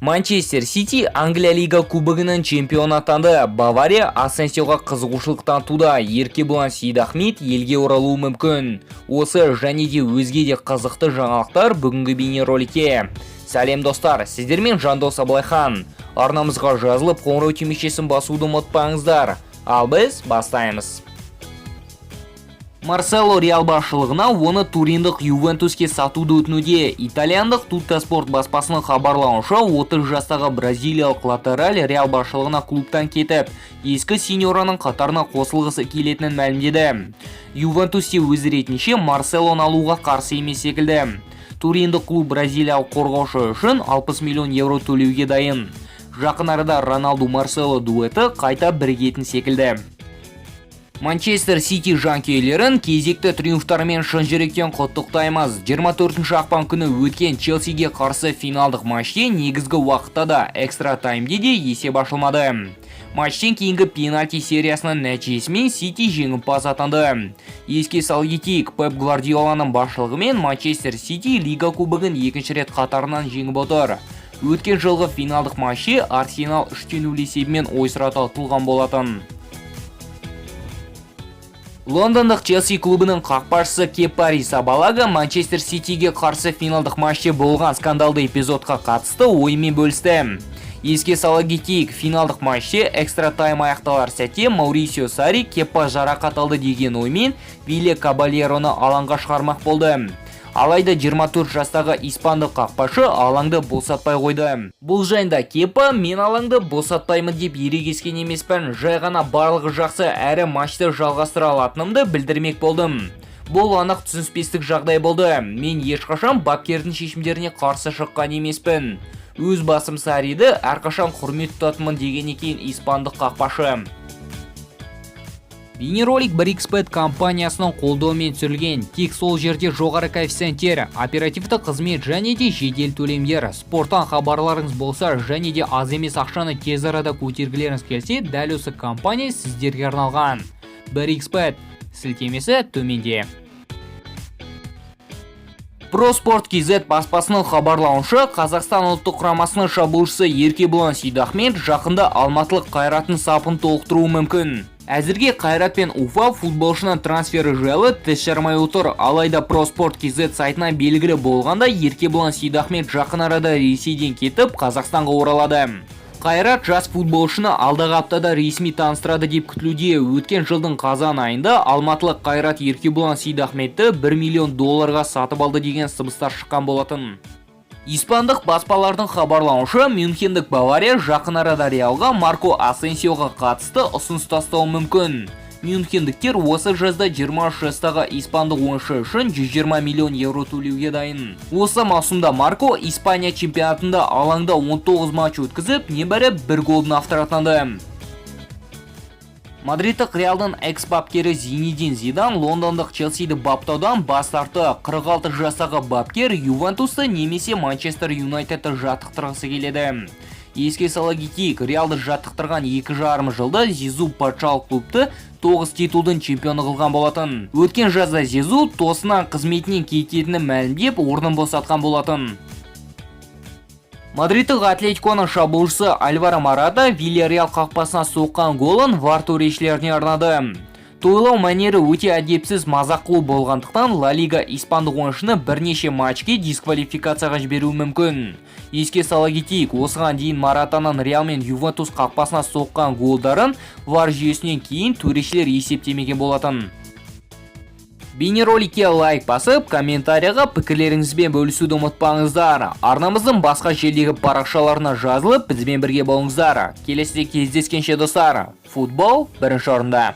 Манчестер Сити Англия Лига Кубогының чемпионы атанды. Бавария Асенсиоға қызығушылық танытуда. Еркебұлан Сейдахмет елге оралуы мүмкін. Осы және де өзге де қызықты жаңалықтар бүгінгі бейнероликте. Сәлем, достар, сіздермен Жандос Абылайхан. Арнамызға жазылып, қоңырау түймешесін басуды ұмытпаңыздар. Ал біз бастаймыз. Марсело Реал басшылығына оны туриндық Ювентуске сатуды өтінуде. Итальяндық Туттоспорт баспасының хабарлауынша, 30 жастағы бразилиялық латераль Реал басшылығына клубтан кетіп, ескі сеньораның қатарына қосылғысы келетінін мәлімдеді. Ювентус те өз ретінше Марселоны алуға қарсы емес секілді. Туриндік клуб бразилиялық қорғаушы үшін 60 миллион евро төлеуге дайын. Жақын арада Роналду Марсело дуэті қайта бірігетін секілді. Манчестер Сити жанкүйерлерін кезекті триумфтарымен шын жүректен құттықтаймыз. 24 ақпан күні өткен Челсиге қарсы финалдық матчте негізгі уақытта да, экстра таймде де есеп ашылмады. Матчтен кейінгі пенальти сериясының нәтижесімен Сити жеңімпаз атанды. Еске сала кетейік, Пеп Гвардиоланың басшылығымен Манчестер Сити Лига Кубогын екінші рет қатарынан жеңіп отыр. Өткен жылғы финалдық матчте Арсенал 3-0 есебімен ойсырата ұтылған болатын. Лондондық Челси клубының қақпашысы Кепа Аррисабалага Манчестер Ситиге қарсы финалдық матчте болған скандалды эпизодқа қатысты ойымен бөлісті. Еске сала кетейік, финалдық матчте экстра тайм аяқталар сәтте Маурисио Сарри Кепа жарақат алды деген оймен Вилли Кабальероны алаңға шығармақ болды. Алайда 24 жастағы испандық қақпашы алаңды босатпай қойды. Бұл жайында Кепа: «Мен алаңды босатпаймын деп ерегескен емеспін, жай ғана барлығы жақсы әрі матчты жалғастыра алатынымды білдірмек болдым. Бұл анық түсініспестік жағдай болды. Мен ешқашан бапкердің шешімдеріне қарсы шыққан емеспін. Өз басым Сарриді әрқашан құрмет тұтатынмын», – деген екен испандық қақпашы. Бейнеролик 1xBet компаниясының қолдауымен түсірілген. Тек сол жерде жоғары коэффициенттер, оперативті қызмет және де жедел төлемдер. Спорттан хабарларыңыз болса және де аз емес ақшаны тез арада көтергілеріңіз келсе, дәл осы компания сіздерге арналған. 1xBet сілтемесі төменде. ProSport KZ баспасының хабарлауынша, Қазақстан ұлттық құрамасының шабуылшысы Еркебұлан Сейдахмет жақында алматылық Қайраттың сапын толықтыруы мүмкін. Әзірге Қайрат пен Уфа футболшының трансфері жайлы тіс жармай отыр. Алайда ProSport KZ сайтынан белгілі болғандай, Еркебұлан Сейдахмет жақын арада Ресейден кетіп, Қазақстанға оралады. Қайрат жас футболшыны алдағы аптада ресми таныстырады деп күтілуде. Өткен жылдың қазан айында алматылық Қайрат Еркебұлан Сейдахметті 1 миллион долларға сатып алды деген сыбыстар шыққан болатын. Испандық баспалардың хабарлауынша, мюнхендік Бавария жақын арада Реалға Марко Асенсиоға қатысты ұсыныс тастауы мүмкін. Мюнхендіктер осы жазда 23 жастағы испандық ойыншы үшін 120 миллион евро төлеуге дайын. Осы маусымда Марко Испания чемпионатында алаңда 19 матч өткізіп, небәрі бір голдың авторы атанды. Мадридтік Реалдың экс-бапкері Зинедин Зидан лондондық Челсиді баптаудан бас тартты. 46 жастағы бапкер Ювентусты немесе Манчестер Юнайтедті жаттықтырғысы келеді. Еске сала кетейік, Реалды жаттықтырған 2,5 жылда Зизу патшалық клубты 9 титулдың чемпионы қылған болатын. Өткен жазда Зизу тосыннан қызметінен кететінін мәлімдеп, орнын босатқан болатын. Мадридтік Атлетиконың шабуылшысы Альваро Мората Вильярреал қақпасына соққан голын ВАР төрешілеріне арнады. Тойлау мәнері өте әдепсіз, мазақ қылу болғандықтан, Ла Лига испандық ойыншыны бірнеше матчке дисквалификацияға жіберуі мүмкін. Еске сала кетейік, осыған дейін Моратаның Реал мен Ювентус қақпасына соққан голдарын ВАР жүйесінен кейін төрешілер есептемеген болатын. Бейнероликке лайк басып, комментарияға пікірлеріңізбен бөлісуді ұмытпаңыздар. Арнамыздың басқа желідегі парақшаларына жазылып, бізбен бірге болыңыздар. Келесіде кездескенше, достар. Футбол бірінші орында.